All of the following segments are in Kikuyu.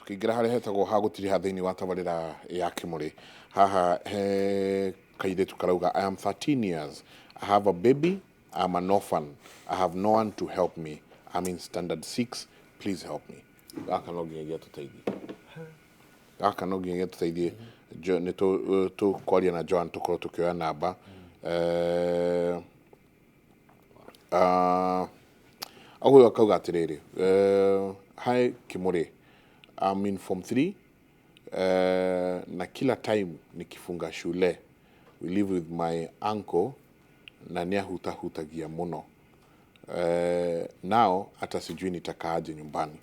Tũkĩingĩra harĩa hetagwo ha gũtiriha thĩinĩ wa tabarĩra ya Kĩmũrĩ, haha he kairĩtu karauga, "I am 13 years. I have a baby. I'm an orphan. I have no one to help me. I'm in standard 6. Please help me." Gaka no nginyagia tũteithie. Gaka no nginyagia tũteithie. Nĩ tũkwaria na Joan, tũkorwo tũkĩoya namba. Ũyũ akauga atĩrĩrĩ, "Hi Kimuri, I'm in form 3 na kila time nikifunga shule, we live with my uncle na nĩahutahutagia mũno. Now hata sijui nitakaaje nyumbani."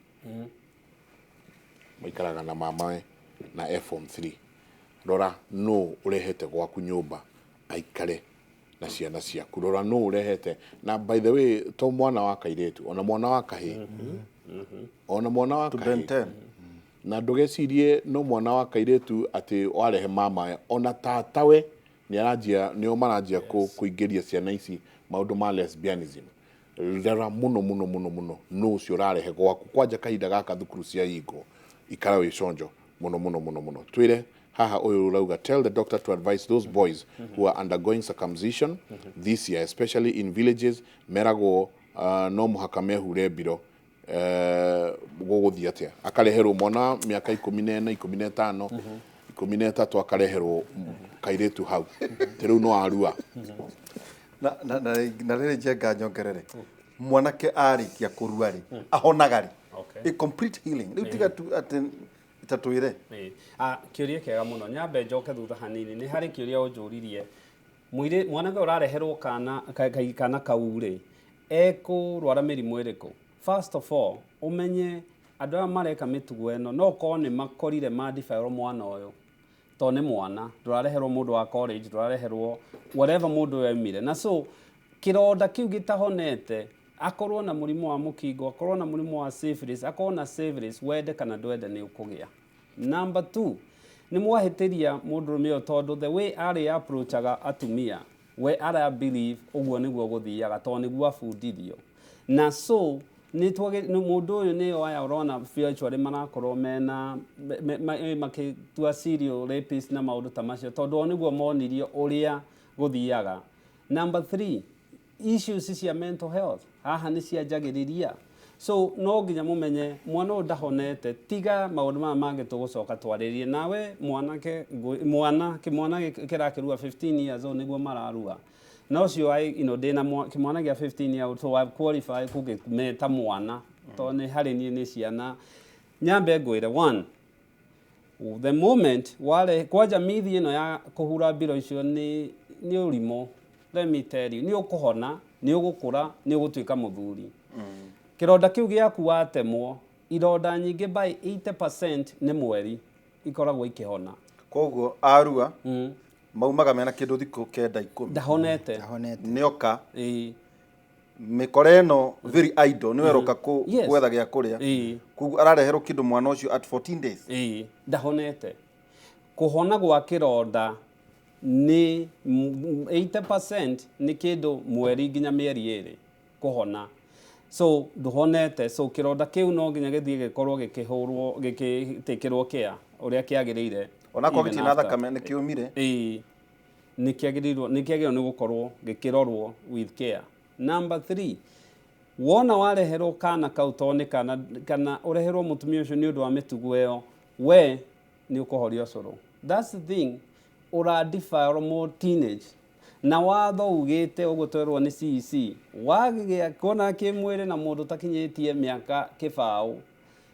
Maikaraga na mamawe na e form 3. Rora no ũrehete gwaku nyũmba aikare na ciana ciaku. Rora no ũrehete. Na by the way, to mwana wa kairĩtu, ona mwana wa kahĩĩ, ona mwana wa Ben kahĩĩ. 10. Na ndũgecirie no mwana wa kairĩtu atĩ warehe mama, ona tatawe nĩ aranjia, nĩo maranjia kũingĩria ciana ici maũndũ ma lesbianism. Rora mũno mũno mũno mũno nũ ũcio ũrarehe gwaku. Kwanja kahinda gaka thukuru cia hingo, ikara wĩ conjo mũno mũno mũno mũno. Twĩre haha, ũyũ ũrauga, "Tell the doctor to advise those boys who are undergoing circumcision this year, especially in villages. Meragwo no mũhaka mehure mbiro. Gũgũthiĩ atĩa?" Akareherwo mwana mĩaka 14, 15, 13, akareherwo kairĩtu hau tĩ rĩu no arua. Na rĩrĩ, njenga nyongerere, mwanake arĩkia kũrua rĩ, ahonaga rĩ a complete healing? Rĩu tiga tu atĩ ta twĩre. Ĩĩ. Ah, kĩũria kĩega mũno. Nyambe njoke thutha hanini, nĩ harĩ kĩũria ũnjũririe. Mũirĩ mwanake ũrareherwo kana kana kau rĩ, ekũrwara mĩrimũ ĩrĩkũ? First of all, ũmenye andũ aya mareka mĩtugo ĩno no korwo nĩ makorire madefile mwana ũyũ, to nĩ mwana. Ndũrareherwo mũndũ wa college, ndũrareherwo whatever mũndũ ũyũ aumire na. So kĩronda kĩu gĩtahonete, akorwo na mũrimũ wa mũkingo, akorwo na mũrimũ wa syphilis, akorwo na syphilis, wende kana ndwende, nĩ ũkũgĩa. Number two, nĩ mwahĩtĩria mũndũrũme ũyũ, tondũ the way arĩ approachaga atumia, we ara believe ũguo nĩguo gũthiaga, tondũ nĩguo abundithio. Na so nĩ nĩ mũndũ ũyũ nĩyo aya ũrona virtually marakorwo mena makĩtua serial rapist na maũndũ ta macio, tondũ o nĩguo monirio ũrĩa gũthiaga. Number three, issues cia mental health haha nĩ cianjagĩrĩria. So no nginya mũmenye mwana ũyũ ndahonete. Tiga maũndũ maya mangĩ tũgũcoka twarĩrie nawe. Mwanake mwana kĩmwana kĩrakĩrua 15 years old nĩguo mararua na ũcio ndĩna kĩmwana gĩa 15 years old, so I qualify kũgĩmeta mwana, tondũ nĩ harĩ niĩ nĩ ciana. Nyambe ngwĩre, one, the moment ware kwanja mithi ĩno ya kũhura mbiro icio nĩ ũrimũ. Let me tell you, nĩ ũkũhona, nĩ ũgũkũra, nĩ ũgũtuĩka mũthuri. Kĩronda kĩu gĩaku watemwo, ironda nyingĩ by 80% nĩ mweri ikoragwo ikĩhona. Koguo arua maumaga mena kĩndũ thikũ 9, 10. Ndahonete. Ahonete. Nĩoka mĩkora ĩno very idle, nĩwe roka gwetha gĩa kũrĩa. Koguo arareherwo kĩndũ mwana ũcio at 14 days. Ĩĩ, ndahonete. Kũhona gwa kĩronda nĩ 80% nĩ kĩndũ mweri nginya mĩeri 2 kũhona. So ndũhonete, so kĩronda kĩu no nginya gĩthiĩ gĩkorwo gĩkĩhũrwo, gĩkĩtĩkĩrwo kĩa ũrĩa kĩagĩrĩire. Onakorwo Even gĩtirĩ na after. thakame, nĩ kĩũmire. Ĩĩ, nĩ kĩagĩrĩirwo nĩ gũkorwo gĩkĩrorwo with care. Number three, wona wareherwo kana kau, to nĩ kana kana ũreherwo mũtumia ũcio nĩ ũndũ wa mĩtugo ĩyo, we nĩ ũkũhoria ũcũrũ. That's the thing, ũra defile more teenage. Na watho ugĩte ũguo, twerwo nĩ CEC, wagĩa kuona kĩmwĩrĩ na mũndũ ũtakinyĩtie mĩaka 20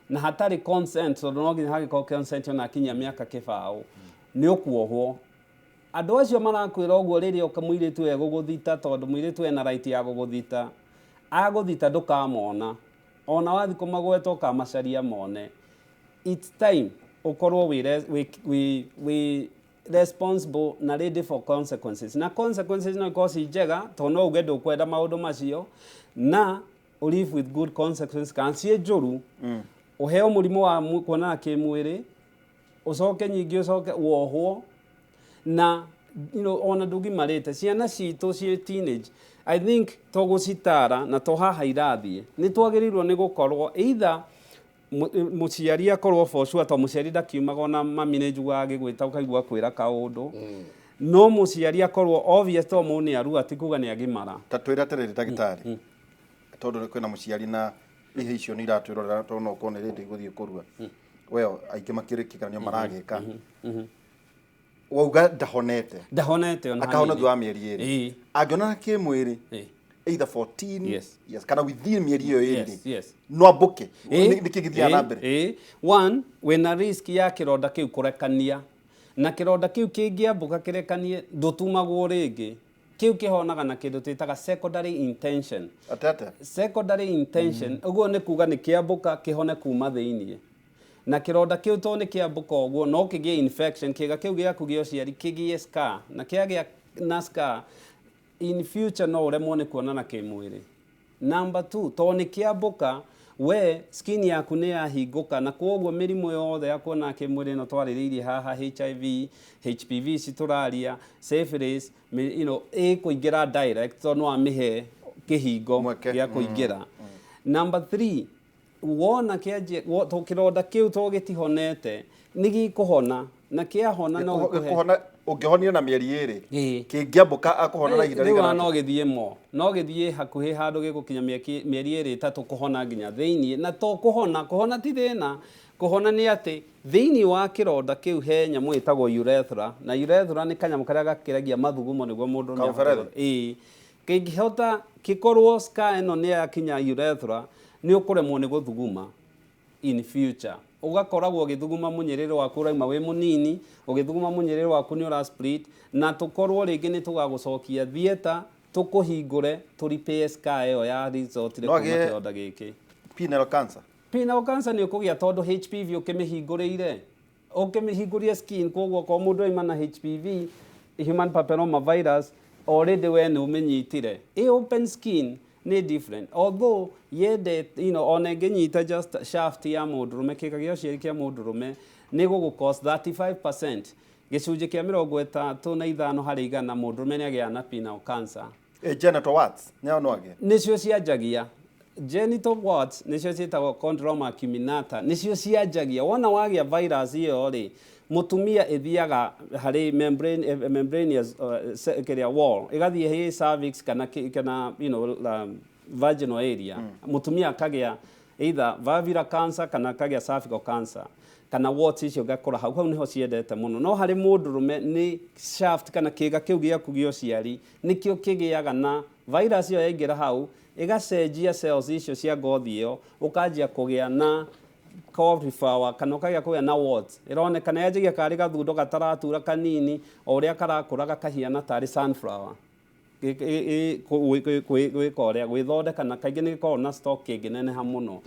na hatarĩ consent, tondũ no nginya hagĩkorwo consent ona akinyia mĩaka 20, nĩ ũkuohwo. Andũ acio marakwĩra ũguo rĩrĩa ũka mũirĩtu egũgũthita, tondũ mũirĩtu ena right ya gũgũthita. Agũthita, ndũkamona ona wathi kũmagweta, ũkamacaria mone. It's time ũkorwo wĩ responsible na ready for consequences. Na consequences no ikorwo ci njega, tondũ no uge ndũkwenda maũndũ macio na ũ live with good consequences, kana ciĩ njũru, ũheo mũrimũ wa kuonana kĩmwĩrĩ, ũcoke nyingĩ ũcoke wohwo na ona ndũgimarĩte. Ciana citũ ciĩ teenage, I think tũgũcitara na to haha irathiĩ, nĩ twagĩrĩirwo nĩ gũkorwo either Mũciari akorwo for sure, to mũciari ndakiumaga, ona mami nĩ njugaga agĩgwĩta ũkaigua kwĩra kaũndũ, no mũciari akorwo obvious to mũndũ nĩ arua ti kuga nĩ agimara. Ta twĩre atĩrĩrĩ, ndagĩtarĩ, tondũ kwĩna mũciari na ihe icio nĩ iratwĩrorera, tondũ no ũkorwo nĩ rĩndĩ igũthiĩ kũrua well, aingĩ makĩrĩ kĩgeranio maragĩka, wauga ndahonete. Ndahonete ona Akahona hanini. Thutha wa mĩeri 2. Angĩonana kĩmwĩrĩ either 14 yes, kana within mĩeri ĩyo 2 rĩ, no ambũke? Nĩ kĩ gĩthiaga na mbere? One, wĩna risk ya kĩronda kĩu kũrekania, na kĩronda kĩu kĩngĩambũka kĩrekanie, ndũtumagwo rĩngĩ. Kĩu kĩhonaga na kĩndũ twĩtaga secondary intention. Atĩ atĩa? Secondary intention, ũguo nĩ kuga nĩ kĩambũka kĩhone kuma thĩiniĩ, na kĩronda kĩu to nĩ kĩambũka ũguo no kĩgĩe infection, kĩga kĩu gĩaku gĩa ũciari kĩgĩe scar, na kĩagĩa na scar, in future no ũremwo nĩ kuonana kĩmwĩrĩ. Number two, to nĩ kĩambũka, we skin yaku nĩ yahingũka, na kwoguo mĩrimũ yothe ya kuonana kĩmwĩrĩ ĩno twarĩrĩirie haha, HIV, HPV ci tũraria, syphilis, ĩkũingĩra direct tondũ no amĩhe kĩhingo Mweke. Gĩa kũingĩra. Number three, wona kĩanjia to kĩronda kĩu to gĩtihonete, nĩ gĩkũhona, na kĩahona no gĩkũhe Gĩkũhona ũngĩhonio na mĩeri 2, kĩngĩambũka akũhona na ihinda Rĩu rĩigana ona no atĩa? gĩthiĩ mo no gĩthiĩ hakuhĩ handũ gĩgũkinya mĩeri 2 3 kũhona nginya thĩiniĩ. Na to kũhona, kũhona ti thĩna. Kũhona nĩ atĩ thĩiniĩ wa kĩronda kĩu he nyamũ ĩtagwo urethra, na urethra nĩ kanyamũ karĩa gakĩragia mathugumo nĩguo mũndũ nĩ Kamũberethi? Ĩĩ, kĩngĩhota kĩkorwo scar ĩno nĩ yakinya urethra, nĩ ũkũremwo nĩ gũthuguma in future. Ũgakoragwo ũgĩthuguma mũnyĩrĩro waku ũrauma wĩ mũnini, ũgĩthuguma mũnyĩrĩro waku nĩ ũra split, na tũkorwo rĩngĩ nĩ tũgagũcokia theatre tũkũhingũre tũ repair scar ĩyo ya result No kuma kĩronda gĩkĩ. Penile cancer. Penile cancer nĩ ũkũgĩa tondũ HPV ũkĩmĩhingũrĩire, ũkĩmĩhingũria skin. Koguo okorwo mũndũ aima na HPV, human papilloma virus, already we nĩ ũmĩnyitire. Ĩ open skin nĩ different, although yende ona ĩngĩnyita just shaft ya mũndũrũme, kĩga gĩa ũciari kĩa mũndũrũme, nĩ gũgũ cause 35%, gĩcunjĩ kĩa 35 harĩ igana, mũndũrũme nĩ agĩaga na penile cancer. Genital warts nĩyo no agĩe? Nĩcio cianjagia genital warts, nĩcio ciĩtagwo condyloma acuminata, nĩcio cianjagia wona wagĩa virus ĩyo rĩ. Mũtumia ĩthiaga harĩ membrane, membranous kĩrĩa wall, ĩgathiĩ hĩ cervix kana kana vaginal area. Mũtumia akagĩa either vulvar cancer kana akagĩa cervical cancer kana warts icio ngakũra hau. Hau nĩho ciendete mũno. No harĩ mũndũrũme nĩ shaft kana kĩga kĩu gĩaku gĩa ũciari nĩkĩo kĩgĩaga na virus ĩyo. Yaingĩra hau ĩgacenjia cells icio cia ngothi ĩyo, ũkanjia kũgĩa na cauliflower kana ũkagĩa kũgĩa na warts. Ĩronekana yanjagia karĩ gathundo gataratura kanini, o ũrĩa karakũra gakahiana tarĩ sunflower, gwĩka ũrĩa gwĩthondeka, na kaingĩ nĩ gĩkoragwo na stock kĩngĩneneha mũno.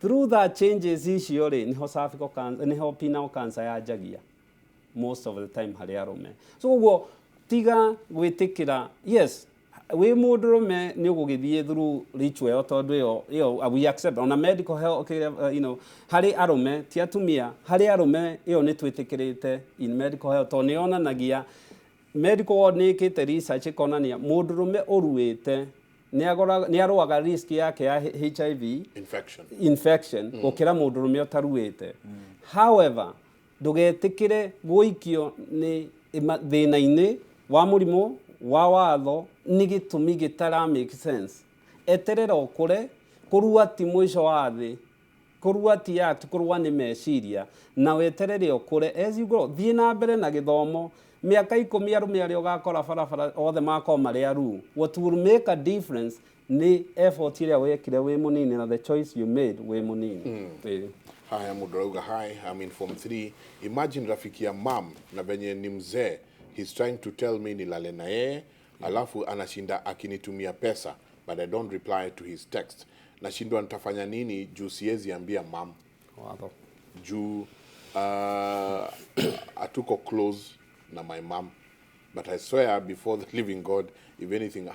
Through that changes icio rĩ, nĩho cervical cancer, nĩho penile cancer yanjagia most of the time harĩ arũme. So ũguo tiga gwĩtĩkĩra, yes, wĩ mũndũrũme nĩ ũgũgĩthiĩ through ritual ĩyo, tondũ ĩyo we accept ona medical health kĩrĩa, harĩ arũme ti atumia, harĩ arũme ĩyo nĩ twĩtĩkĩrĩte in medical health, tondũ nĩ yonanagia medical world nĩ ĩkĩte research ĩkonania mũndũrũme ũruĩte nĩ arũaga risk yake ya HIV infection infection gũkĩra mũndũrũme ũtaruĩte. However, ndũgetĩkĩre gũikio nĩ thĩna-inĩ wa mũrimũ wa watho nĩ gĩtũmi gĩtara make sense. Eterera ũkũre. Kũrua ti mũico wa thĩ, kũrua ti act, kũrua nĩ meciria, na weterere ũkũre. As you grow, thiĩ na mbere na gĩthomo. Mĩaka 10, arũme arĩa ũgakora barabara othe makorwo marĩ aruu. What will make a difference nĩ effort ĩrĩa wekire wĩ mũnini na the choice you made wĩ mũnini. Ĩĩ. Haya, mũndũ arauga, "Hi, I'm in form 3. Imagine rafiki ya mam na venye ni mzee, he's trying to tell me nilale na yeye, alafu anashinda akinitumia pesa, but I don't reply to his text. Nashindwa nitafanya nini juu siwezi ambia mam Watho. Juu hatuko close na my mom. But I swear before the living God, if anything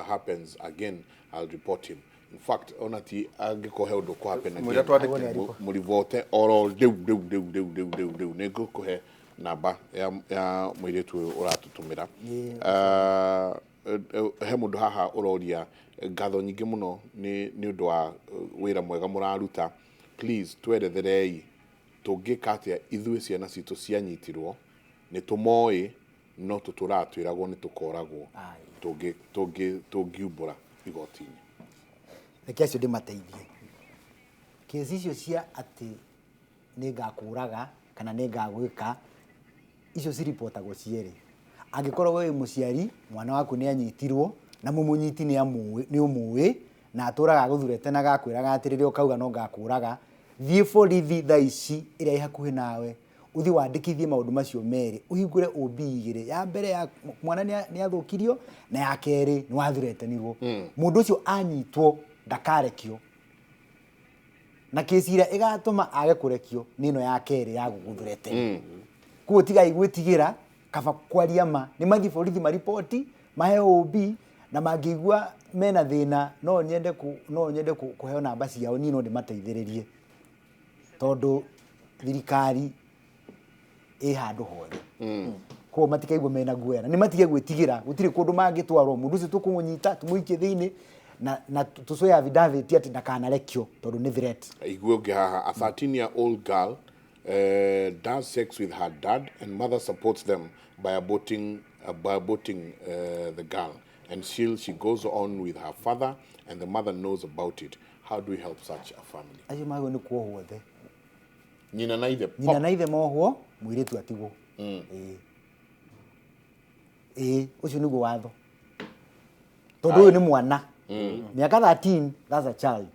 happens again, I'll report him." In fact, ona ti angĩkũhe ũndũ kũ happen again, Mwĩre twandĩke. Mũribote oro rĩu rĩu rĩu rĩu rĩu rĩu rĩu. Nĩ ngũkũhe namba ya mũirĩtu ũyũ ũratũtũmĩra. He mũndũ haha ũroria, "Ngatho nyingĩ mũno nĩ ũndũ wa wĩra mwega mũraruta. Please tweretherei tũngĩka atĩa ithuĩ ciana citũ cianyitirwo nĩ tũmoĩ no tũtũraga twĩragwo nĩ tũkoragwo. Aye. Tũngiumbũra igoti-inĩ. Reke acio ndĩmateithie. Kesi icio cia atĩ nĩ ngakũraga kana nĩ ngagwĩka, icio ciribotagwo cierĩ. Angĩkorwo we wĩ mũciari, mwana waku nĩ anyitirwo na mũmũnyiti nĩ amũĩ, nĩ ũmũĩ na atũraga agũthurete na agakwĩraga atĩ rĩrĩa ũkauga no ngakũraga, thiĩ borithi thaa ici ĩrĩa ĩ hakuhĩ nawe, ũthiĩ wandĩkithie maũndũ macio merĩ, ũhingũre OB igĩrĩ. Ya mbere ya mwana nĩ athũkirio na ya kerĩ nĩ wathuretanirwo. Mũndũ ũcio anyitwo ndakarekio, na kesi ĩrĩa ĩgatũma age kũrekio nĩ ĩno ya kerĩ ya gũgũthurete. Koguo tigai gwĩtigĩra, kaba kwaria ma. Nĩ mathiĩ borithi mariboti, maheo OB, na mangĩigua mena thĩna no nyende kũheo namba ciao, niĩ no ndĩmateithĩrĩrie, tondũ thirikari ĩ handũ hothe. Koguo matikaigua mena guoya na nĩ matige gwĩtigĩra, gũtirĩ kũndũ mangĩtwarwo. Mũndũ ũcio tũkũmũnyita tũmũikie thĩinĩ na tũcoe affidavit atĩ ndakanarekio tondũ nĩ threat. Igue ũngĩ haha. A 13 year old girl does sex with her dad and mother supports them by aborting the girl, and still she goes on with her father and the mother knows about it. How do we help such a family? Acio magĩrĩirwo nĩ kuohwo othe. Nyina na ithe. Nyina na ithe mohwo, mũirĩtu atigwo. Ĩĩ, ĩĩ, ũcio nĩguo watho, tondũ ũyũ nĩ mwana mĩaka 13, that's a child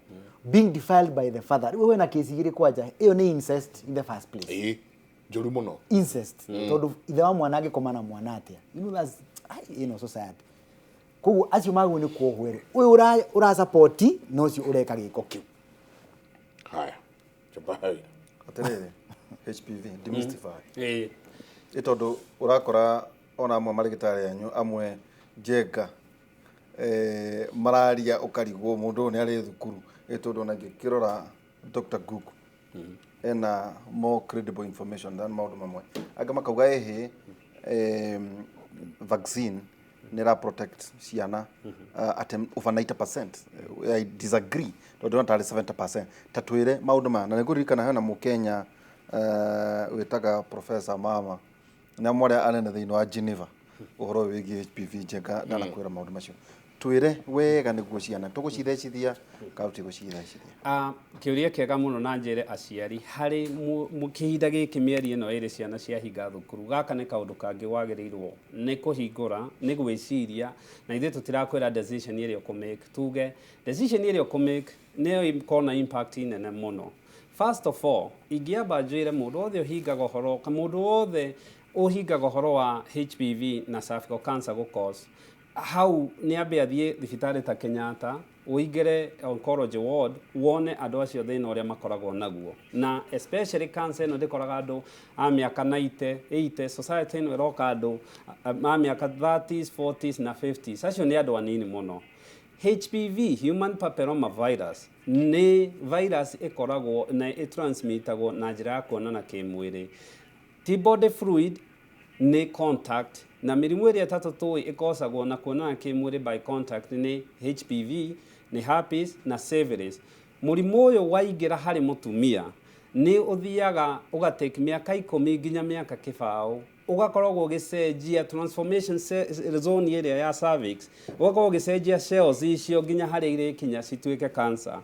being defiled by the father. Rĩu wena kesi igĩrĩ kwanja, ĩyo nĩ incest in the first place. Ĩĩ, njũru mũno. Incest, tondũ ithe wa mwana angĩkoma na mwana atĩa? You know that's ai, ĩno society. Koguo acio magĩrĩirwo nĩ kuohwo erĩ, ũyũ ũra support na ũcio ũreka gĩko kĩu. Haya, chapa. Atĩrĩrĩ, HPV demystify. Ĩĩ. Ĩ tondũ ũrakora ona amwe marĩgĩtarĩ anyu amwe njenga mararia ũkarigwo mũndũ ũyũ nĩ arĩ thukuru, ĩ tondũ ona ngĩkĩrora Dr. Google ena more credible information than maũndũ mamwe angĩ makauga ĩhĩ vaccine nĩ ĩra protect ciana at over 90%. I disagree tondũ ndĩrona tarĩ 70%. Ta twĩre maũndũ maya, na nĩngũririkana hena mũkenya wĩtaga Professor Mama na amwe arĩa anene thĩinĩ wa Geneva ũhoro ũyũ wĩgiĩ HPV. Njenga ndanakwĩra maũndũ macio, twĩre wega nĩguo ciana tũgũcithecithia kana tũtigũcithecithia. Ah, kĩũria kĩega mũno, na njĩre aciari harĩ kĩhinda gĩkĩ, mĩeri ĩno ĩrĩ ciana ciahinga thukuru, gaka nĩ kaũndũ kangĩ wagĩrĩirwo nĩ kũhingũra, nĩ gwĩciria, na ithuĩ tũtirakwĩra decision ĩrĩa ũkũmake, tuge decision ĩrĩa ũkũmake nĩyo ĩkorwo na impact nene mũno. First of all, ingĩamba njĩre mũndũ wothe ũhingaga ũhoro, mũndũ wothe ũhingaga ũhoro wa HPV na cervical cancer gũ-cause hau, nĩ ambe athiĩ thibitarĩ ta Kenyatta, ũingĩre oncology ward, wone andũ acio thĩna ũrĩa makoragwo naguo, na especially cancer ĩno ndĩkoraga andũ a mĩaka 90, 80. Society ĩno ĩroka andũ a mĩaka 30s, 40s na 50s, acio nĩ andũ anini mũno. HPV, human papilloma virus, nĩ virus ĩkoragwo na ĩtransmitagwo na njĩra ya kuonana kĩmwĩrĩ, ti body fluid, nĩ contact. Na mĩrimũ ĩrĩa ĩtatũ tũĩ ĩkocagwo na kuonana kĩmwĩrĩ by contact nĩ HPV, nĩ herpes na syphilis. Mũrimũ ũyũ waingĩra harĩ mũtumia nĩ ũthiaga ũgatake mĩaka 10 nginya mĩaka 20, ũgakoragwo ũgĩcenjia transformation zone ĩrĩa ya cervix, ũgakorwo ũgĩcenjia cells icio nginya harĩa irĩkinya cituĩke cancer.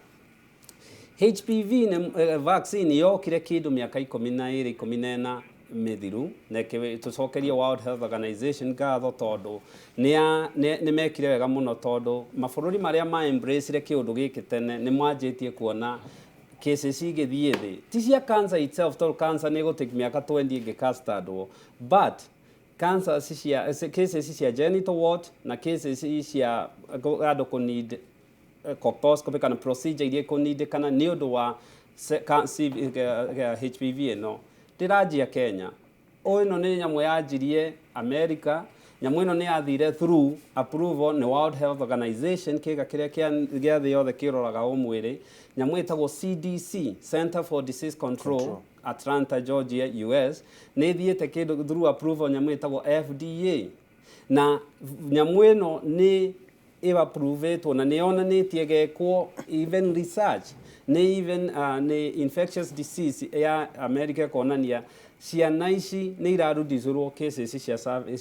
HPV nĩ vaccine yokire kĩndũ mĩaka 12, 14 mĩthiru, na tũcokerie World Health Organization ngatho tondũ nĩ mekire wega mũno, tondũ mabũrũri marĩa ma embrace kĩũndũ gĩkĩ tene nĩ manjĩtie kuona cases igĩthiĩ thĩ, ti cia cancer itself, tondũ cancer nĩ ĩgũtake mĩaka 20 ĩngĩkastandwo, but cancer cia cases cia genital wart na cases cia andũ kũ need colposcopy kana procedure iria ikũnindĩkana nĩ ũndũ wa HPV ĩno ndĩranjia Kenya. Ĩno nĩ nyamũ yanjirie America. Nyamũ ĩno nĩ yathire through approval nĩ World Health Organization, kĩga kĩrĩa gĩa thĩ yothe kĩroraga ũmwĩrĩ. Nyamũ ĩtagwo CDC, Center for Disease Control, Control. Atlanta, Georgia, US. Nĩ ĩthiĩte kĩndũ through approval nyamũ ĩtagwo FDA, na nyamũ ĩno nĩ Ĩapprovetwo na nĩ yonanĩtie gekwo even research nĩ even nĩ infectious disease ya America ĩkonania ciana ici nĩ irareducerwo cases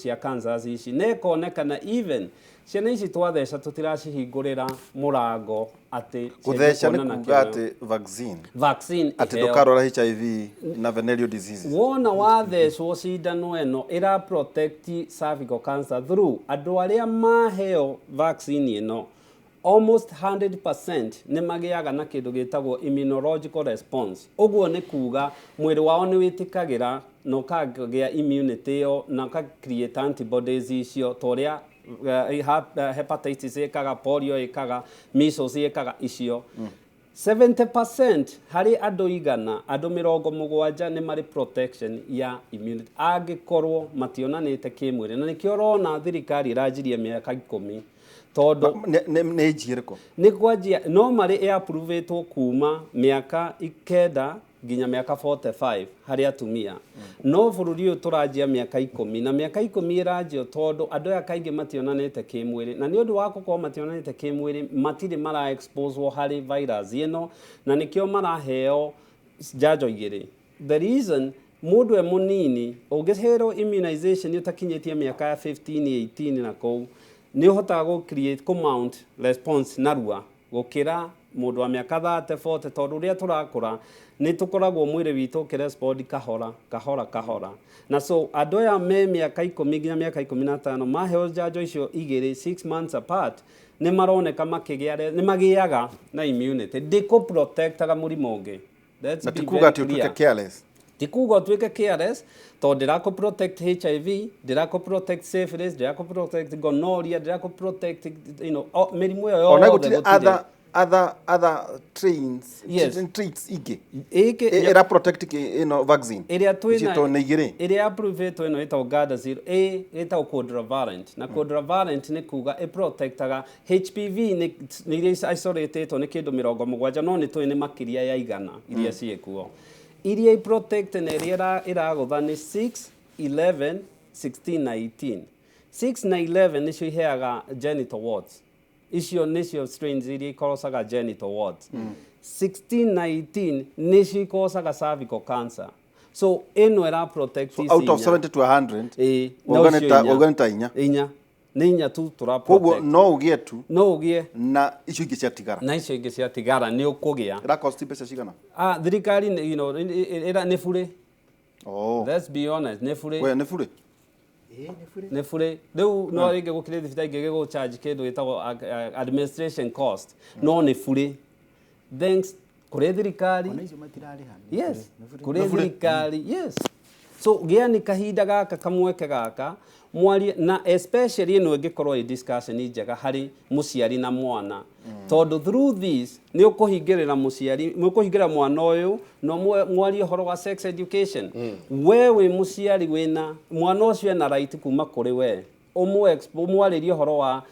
cia cancers ici, na ĩkonekana even ciana ici twatheca tũtiracihingũrĩra mũrango atĩ Gũtheca nĩ kuonana kuga kĩmwĩrĩ. atĩ vaccine Vaccine atĩ ĩheo. ndũkarwara HIV na venereal diseases. Wona wathecwo cindano ĩno ĩra protect cervical cancer through andũ arĩa maheo vaccine ĩno, almost 100% nĩ magĩaga na kĩndũ gĩtagwo immunological response. Ũguo nĩ kuga mwĩrĩ wao nĩ wĩtĩkagĩra na ũkagĩa immunity ĩyo na ũka create antibodies icio ta ũrĩa hepatitis ĩkaga, polio ĩkaga, measles ĩkaga icio. 70% harĩ andũ 100, andũ 70 nĩ marĩ protection ya immunity angĩkorwo mationanĩte kĩmwĩrĩ. Na nĩkĩo ũrona thirikari ĩranjirie mĩaka 10 tondũ Nĩ age ĩrĩkũ? Nĩ kwanjia no marĩ ĩapprovetwo kuma mĩaka 9 nginya mĩaka 45 harĩ atumia, no bũrũri ũyũ tũranjia mĩaka 10, na mĩaka 10 ĩranjio tondũ andũ aya kaingĩ mationanĩte kĩmwĩrĩ, na nĩ ũndũ wa gũkorwo mationanĩte kĩmwĩrĩ matirĩ mara exposwo harĩ virus ĩno, na nĩkĩo maraheo njanjo igĩrĩ. The reason mũndũ e mũnini ũngĩherwo immunization ũtakinyĩtie mĩaka ya 15, 18 na kũu, nĩ ũhotaga gũ create, kũ mount response narua gũkĩra mũndũ wa mĩaka 30, 40, tondũ ũrĩa tũrakũra nĩ tũkoragwo mwĩrĩ witũ ũkĩrespond kahora kahora kahora. Na so andũ aya me mĩaka 10 nginya mĩaka 15 maheo njanjo icio igĩrĩ 6 months apart, nĩ maroneka makĩgĩa, nĩ magĩaga na immunity. Ndĩkũ protectaga mũrimũ ũngĩ. Let's Na be ti kuga very atĩ ũtuĩke clear. careless. Ti kuga ũtuĩke careless, tondũ ndĩrakũ protect HIV, ndĩrakũ protect syphilis, ndĩrakũ protect gonorrhea, ndĩrakũ protect mĩrimũ ĩyo Ona yothe. gũtirĩ Gũtirĩ. other trains Yes. traits ingĩ Ĩkĩ ĩra protect ĩno vaccine ĩrĩa twĩna ici tondũ nĩ igĩrĩ. Ĩrĩa approvetwo ĩno ĩtagwo Gardasil A, ĩtagwo quadrivalent, na quadrivalent nĩ kuga ĩprotectaga HPV nĩ iria isolatĩtwo nĩ kĩndũ 70, no nĩ tũĩ nĩ makĩria ya 100 iria ciĩkuo. Iria iprotect na ĩrĩa ĩragũtha nĩ 6, 11, 16 na 18. 6 na 11 nĩcio iheaga genital warts. Icio nĩcio strains iria ikorocaga genital warts. 16 na 18 nĩcio ikocaga cervical cancer. So ĩno ĩra protect So ici out of inya. 70 to 100 Ĩĩ, no wauga nĩ icio ta inya. Wauga nĩ ta inya. Inya nĩ inya tu tũra Koguo protect. no ũgĩe tu No ũgĩe na icio ingĩ ciatigara. Na icio ingĩ ciatigara nĩ ũkũgĩa. Ĩra cost mbeca cigana? Ah, thirikari nĩ burĩ. Oh. Let's be honest, nĩ burĩ. We nĩ burĩ. Ĩĩ, nĩ burĩ. Nĩ burĩ. Rĩu no rĩngĩ gũkĩrĩ thibitarĩ ingĩ gĩgũcharge kĩndũ gĩtagwo administration cost, no nĩ burĩ thanks kũrĩ thirikari. Ona icio matirarĩha, nĩ Yes. burĩ, nĩ burĩ. Kũrĩ thirikari, yes. So gĩa nĩ kahinda gaka kamweke gaka mwarie, na especially ĩno ĩngĩkorwo ĩ discussion njega harĩ mũciari na mwana, tondũ through this nĩ ũkũhingĩrĩra mũciari, nĩ ũkũhingĩra mwana ũyũ no mwarie ũhoro wa sex education. We wĩ mũciari wĩna mwana ũcio ena right kuma kũrĩ we ũmwarĩrie ũhoro wa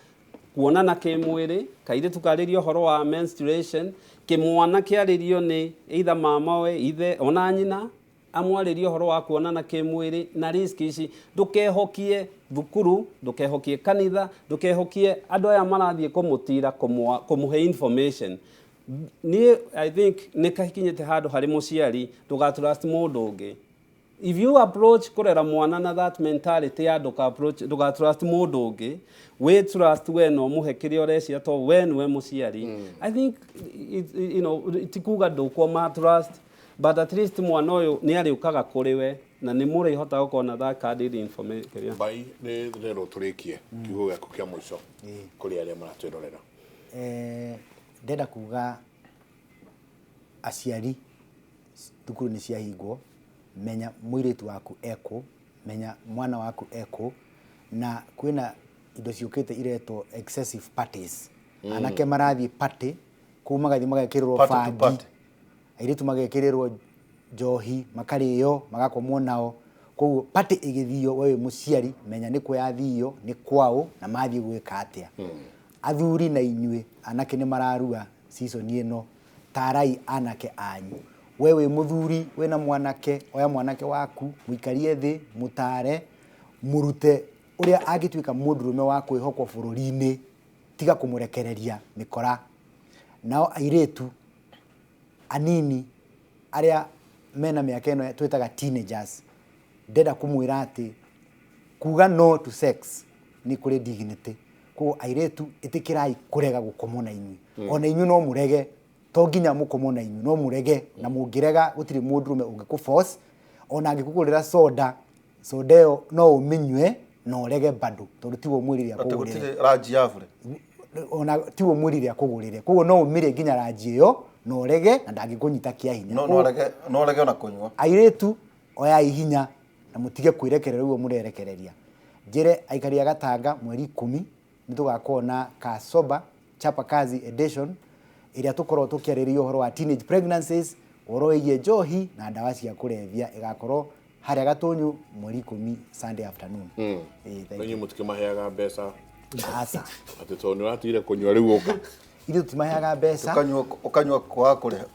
kuonana kĩmwĩrĩ, kairĩtu karĩrie ũhoro wa menstruation, kĩmwana kĩarĩrio nĩ either mama we, ithe, ona nyina, amwarĩrie ũhoro wa kuonana kĩmwĩrĩ na risk ici. Ndũkehokie thukuru, ndũkehokie kanitha, ndũkehokie andũ aya marathiĩ kũmũtira kũmũhe information. Niĩ I think nĩ kakinyĩte handũ harĩ mũciari ndũgatrust mũndũ ũngĩ. If you approach kũrera mwana na that mentality ya ndũka approach, ndũgatrust mũndũ ũngĩ, wĩ trust we no mũhe kĩrĩa ũrecia to we nĩwe mũciari. I think it, ti kuga ndũkũma trust, but at least mwana ũyũ nĩ arĩũkaga kũrĩ we na nĩ mũrĩhota gũkorwo na that candid information kĩrĩa. Mbai nĩ rero tũrĩkie kiugo gĩaku kĩa mũico kũrĩ arĩa maratwĩrorera. Ndenda kuga aciari, thukuru nĩ ciahingwo, menya mũirĩtu waku ekũ, menya mwana waku ekũ, na kwĩna indo ciũkĩte iretwo excessive parties. Anake marathiĩ party kũu, magathiĩ magekĩrĩrwo Party to bangi, party. Airĩtu magekĩrĩrwo njohi, makarĩo, magakomwo nao. Koguo party ĩgĩthio, we wĩ mũciari menya nĩ kũ yathio, nĩ kwaũ, na mathiĩ gwĩka atĩa. Athuri na inyuĩ anake nĩ mararua season ĩno, tarai anake anyu. We wĩ mũthuri wĩna mwanake, oya mwanake waku, mũikarie thĩ, mũtare, mũrute ũrĩa angĩtuĩka mũndũrũme wa kwĩhokwo bũrũri-inĩ. Tiga kũmũrekereria mĩkora. Nao airĩtu anini arĩa mena mĩaka ĩno twĩtaga teenagers, ndĩrenda kũmwĩra atĩ kuga no to sex nĩ kũrĩ dignity. Koguo airĩtu, ĩtĩkĩrai kũrega gũkomwo na inyuĩ. Ona inyuĩ no mũrege, to nginya mũkomwo na inyuĩ, no mũrege. Na mũngĩrega, gũtirĩ mũndũrũme ũngĩkũ force. Ona angĩkũgũrĩra soda, soda ĩyo no ũmĩnyue na ũrege bado, tondũ tiwe ũmwĩrire Atĩ akũgũrĩre. Gũtirĩ ranji ya bure. Ona tiwe ũmwĩrire akũgũrĩre, koguo no ũmĩrĩe nginya ranji ĩyo na ũrege, na ndangĩkũnyita kĩa hinya. No rege ona kũnyua. Airĩtu, oyai hinya na mũtige kwĩrekereria ũguo mũrerekereria. Njĩre aikari a Gatanga, mweri 10 nĩ tũgakorwo na Kasoba Chapa Kazi edition, ĩrĩa tũkorwo tũkĩarĩrĩria ũhoro wa teenage pregnancies, ũhoro wĩgiĩ njohi na ndawa cia kũrebia. Ĩgakorwo harĩa Gatũnyũ mweri 10, Sunday afternoon. Ĩĩ, thank Na you. Inyuĩ mũtikĩmaheaga mbeca? Aca. Atĩ tondũ nĩ ũratigire kũnyua rĩu ũka. Ithuĩ tũtimaheaga mbeca. Ũkanyua kwaga kũrĩha.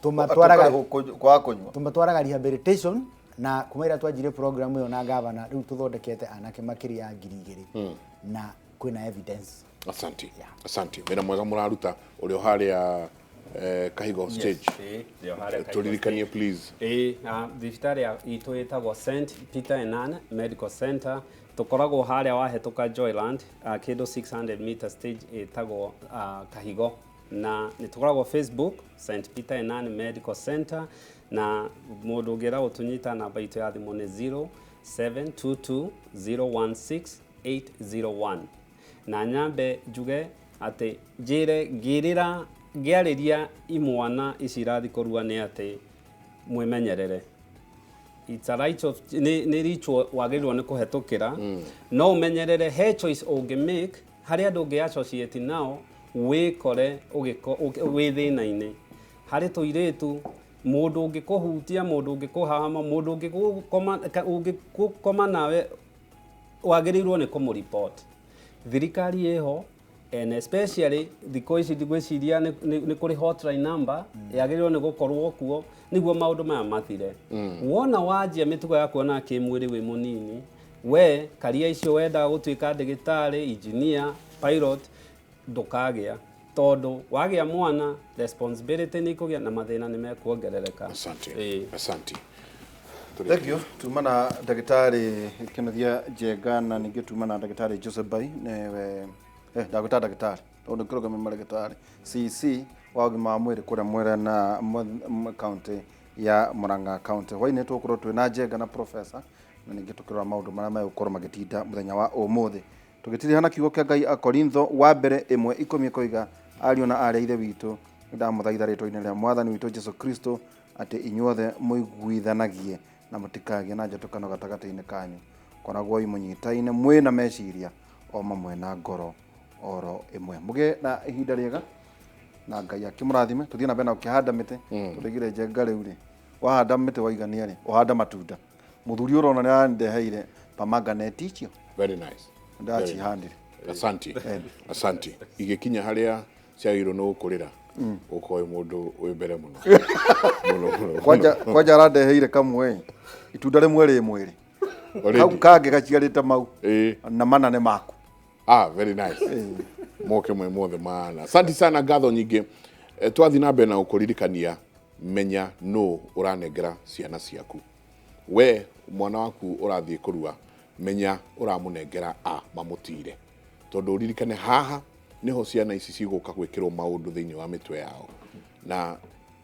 Kwaga kũnyua. Tũmatwaraga rehabilitation, na kuma ĩrĩa twanjirie program ĩyo na gavana, rĩu tũthondekete anake makĩria ya 2000, na kwĩna evidence. Asante. Asante, wĩra mwega mũraruta. Ũrĩ o harĩa Kahigo stage? Ĩĩ, ndĩ o harĩa Kahigo. Tũririkanie, please. Ĩĩ, na thibitarĩ itũ ĩtagwo St Peter and Ann Medical Center. Tũkoragwo harĩa wahetũka Joyland, kĩndũ 600 meter stage ĩtagwo Kahigo, na nĩ tũkoragwo Facebook, St Peter and Ann Medical Center. Na mũndũ ũngĩenda gũtũnyita, namba itũ ya thimũ nĩ 0722 016 801. Na nyambe njuge atĩ njĩre ngĩrĩra ngĩarĩria imwana ici irathi kũrua nĩ atĩ mwĩmenyerere. It's a right of nĩ ritual wagĩrĩirwo nĩ kũhetũkĩra, no ũmenyerere he choice ũngĩ make harĩ andũ ũngĩ associate nao, wĩkore wĩ thĩna-inĩ. Harĩ tũirĩtu, mũndũ ũngĩkũhutia, mũndũ ũngĩkũhama, mũndũ ũngĩgũkoma nawe, wagĩrĩirwo nĩ kũmũreport. Thirikari ĩho, and especially thikũ ici ngwĩciria nĩ kũrĩ hotline number yagĩrĩirwo nĩ gũkorwo kuo nĩguo maũndũ maya mathire. Wona wanjia mĩtugo ya kuona kĩmwĩrĩ wĩ mũnini, we karia icio wendaga gũtuĩka ndagĩtarĩ, engineer, pilot, ndũkagĩa, tondũ wagĩa mwana responsibility nĩ ikũgĩa na mathĩna nĩ mekuongerereka. Asante. Ĩĩ. Asante. Thank you. Tuma na ndagĩtarĩ Kĩnuthia Njenga, na ningĩ tuma na ndagĩtarĩ Joseph Bai, nĩwe ndagwĩta ndagĩtarĩ tondũ kĩrũgame marĩgĩtarĩ CC wa ũgima wa mwĩrĩ kũrĩa mwera na county ya Murang'a County. Hwainĩ tũgũkorwo twĩ na Njenga na professor, na ningĩ tũkĩrora maũndũ marĩa megũkorwo magĩtinda mũthenya wa ũmũthĩ. Tũgĩtiriha na kiugo kĩa Ngai, Akorintho wa mbere 1:10 ĩkoiga, "Ariũ na arĩ a ithe witũ, ndamũthaitha rĩtwa-inĩ rĩa Mwathani witũ Jesu Kristo atĩ inyuothe mũiguithanagie na mũtikagĩe na njatũkano gatagatĩ-inĩ kanyu. Koragwoi mũnyitaine mwĩna meciria o mamwe na ngoro oro ĩmwe." Mũgĩe na ihinda rĩega na Ngai akĩmũrathime. Tũthiĩ na mbere na gũkĩhanda mĩtĩ. Tũrĩgire Njenga rĩu rĩ, wahanda mĩtĩ waigania rĩ, ũhanda matunda. Mũthuri ũrona nĩ arandeheire pomegranate icio. Very nice. Ndacihandire. Asante, asante. Igĩkinya harĩa ciagĩrĩirwo nĩ gũkũrĩra, ũkorwo wĩ mũndũ wĩ mbere mũno mũno mũno. Kwanja kwanja arandeheire kamwe, itunda rĩmwe rĩ mwĩrĩ kau. Already. Kangĩ gaciarĩte mau. Na mana nĩ maku. Ah, very nice. Moke mwe mothe maana. Asante sana, ngatho nyingĩ. Twathiĩ na mbere na gũkũririkania, menya nũ ũranengera ciana ciaku. We mwana waku ũrathiĩ kũrua, menya ũramũnengera a mamũtire, tondũ ũririkane haha nĩho ciana ici cigũka gwĩkĩrwo maũndũ thĩinĩ wa mĩtwe yao, na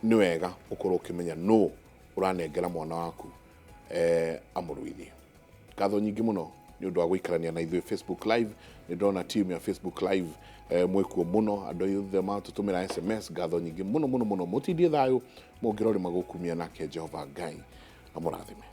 nĩ wega ũkorwo ũkĩmenya nũ ũranengera mwana waku amũruithie. Ngatho nyingĩ mũno nĩ ũndũ wa gũikarania na ithuĩ Facebook Live. Nĩ ndona team ya Facebook Live, mwĩkuo mũno, andũ othe matũtũmĩra SMS, ngatho nyingĩ mũno mũno mũno. Mũtindie thayũ, mũngĩrorĩ magũkumia, nake Jehova Ngai amũrathime.